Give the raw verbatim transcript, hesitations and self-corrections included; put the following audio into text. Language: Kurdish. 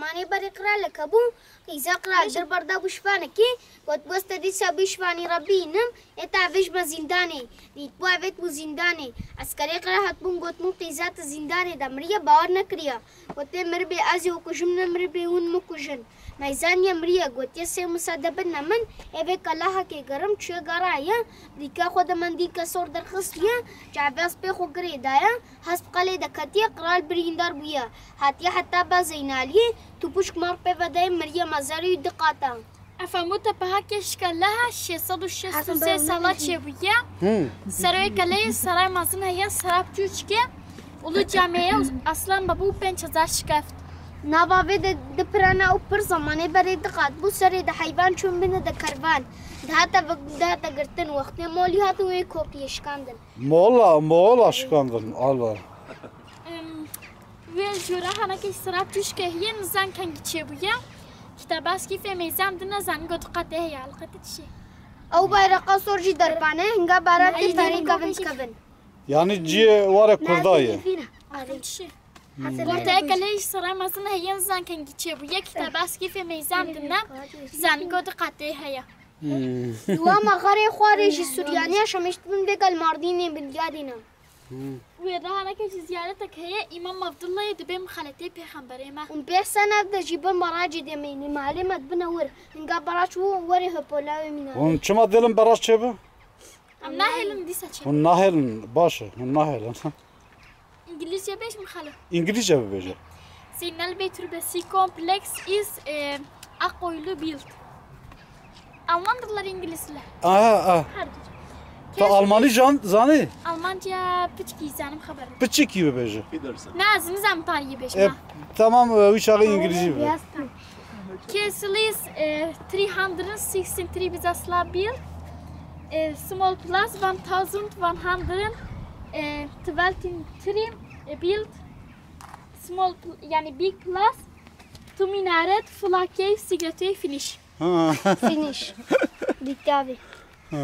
Anê berê qiraleke bû, qîza qiral dir berda bû şivanekî, got, "Weste dîsa bî şivanî re bînim, ê te vêj me zîndanê." Dît bû, evêt bû zîndanê. Eskerê qira hatbûn gotbûn, "Qîza tu zîndanê de miriye, bawer nekiriye." Gotê, "Miribê ez ê kujim, ne miribê hûn min kujin." Meyzaniye miriye, gotiye, "Sê misa de bidne min, ê vê kelahekê gerim çûye geraye, dîka xwe de mendîlke sor derxistiye, çavê hespê xwe girê daye, hesp qelê de ketiye, qral birîndar bûye. Hatiye heta ba Zeynaliyê, tu puşk mar pê vedayê, miriye mezarê wî di qata. Efe mû tepehakê ji keleha şêst sed û şêst û sê sala çêbûye. Hı. Serê wê keleyê seray mezin heye, sera piçûçikê, ûlû camê ye û aslan bebû pênc hezar şikeft. Nava vê de di pirana û pir zemanê berê di qat bû, serê de heyvan çûn bine de kervan. Dihate ve-, dihate girtin, wextê molî hat û wê kopiyê şikandin. Mola, mola şikandin, Allah. Em, wê jûra hanekê sera piçûçikê heye, nizan kengî çêbûye. Kitaba Skîfê Meyzan dine, zanî got qatê heye, alqete çi. Ew bayraqa sor jî derpane, hinga baran tê perî kevin dikevin. Yanî ciyê warê Kurda ye. Çi? Ortaya kelê ji seray mezin heye, nizan kengî çêbûye, kitaba Skîfê Meyzan dine, zanî got qatê heye. Hmm. Wa mexarê xwarê jî Suryanî ya şemiştibin vê gel Mardînê bilyadîne. Hmm. Wê rahaneke jî ziyaretek heye, Îmam Abdullahê dibê mixeletê pêxemberê me. Hûn pêş senev de jî bin barajê demênî, malê me dibine wir. Hinga baraj û werê hopola wê mîna. Hûn çima dêlin baraj çêbe? Em nahêlin dîsa çêbe. Hûn nahêlin, baş e, hûn nahêlin. İngilizce bêj mixalo. İngilizce bibêje. Zeynel Bey Türbesi complex is, e, a koyulu build. Alman dilleri İngilizler. Aha, aha. Her dur. Tu Almanî jan-, zanî? Almanca piçkî zanim xeberim. Piçkî bibêje. Na, ez nizam tarî bêjim. E, tamam, e, wî çaxê İngilizce bibe. Castle is, eh, three hundred sixty-three bizasla build. Eh, small plus one thousand one hundred, eh, twenty-three, eh, build. Small pl-, yani big plus two minaret, full cave, secret finish. Ha. Finish. Bitti abi. Ha.